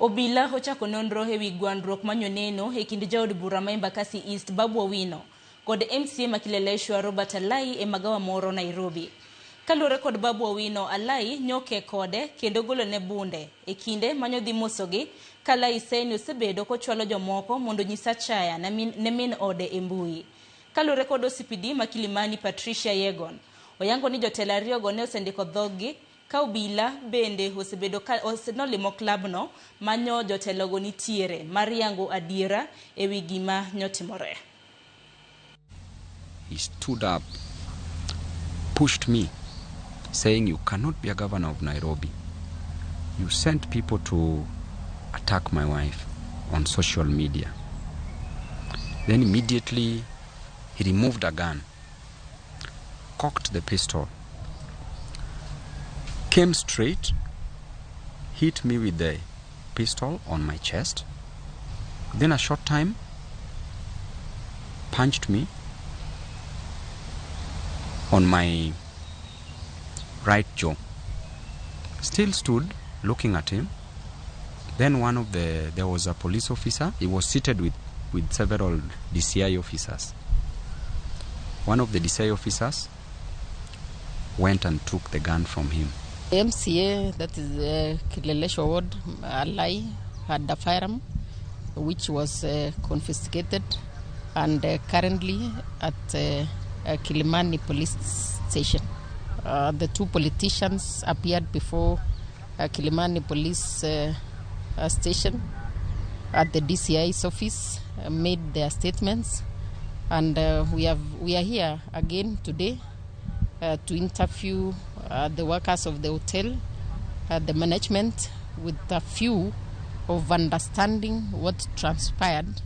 Obila ochako nonro ewi gwandruok manyoneno e kind jaod bura ma Embakasi East Babu Owino kod MCA ma Kileleshwa Robert Alai e magawa moro Nairobi. Kaluwore kod Babu Owino, Alai nyoke kode kendo golone bunde e kinde manyodhi mosogi ka Alai seni osebedo kochwalo jomoko mondo onyis achaya ne min ode e mbui. Kaluwore kod OCPD ma Kilimani Patricia Yegon, oyango ni jotelo ariyogo ne osendiko dhoggi ka obila bende osebedo ka nolimo klabno manyo jotelogo nitiere mar yango adiera ewi gima nyotimore. He stood up, pushed me, saying, "You cannot be a governor of Nairobi. You sent people to attack my wife on social media." Then immediately he removed a gun, cocked the pistol, came straight, hit me with the pistol on my chest. Then a short time, punched me on my right jaw. Still stood looking at him. Then there was a police officer. He was seated with several DCI officers. One of the DCI officers went and took the gun from him. MCA, that is Kileleshwa Ward, Alai, had a firearm which was confiscated and currently at Kilimani Police Station. The two politicians appeared before Kilimani Police Station at the DCI's office, made their statements, and we are here again today to interview the workers of the hotel, the management, with a view of understanding what transpired.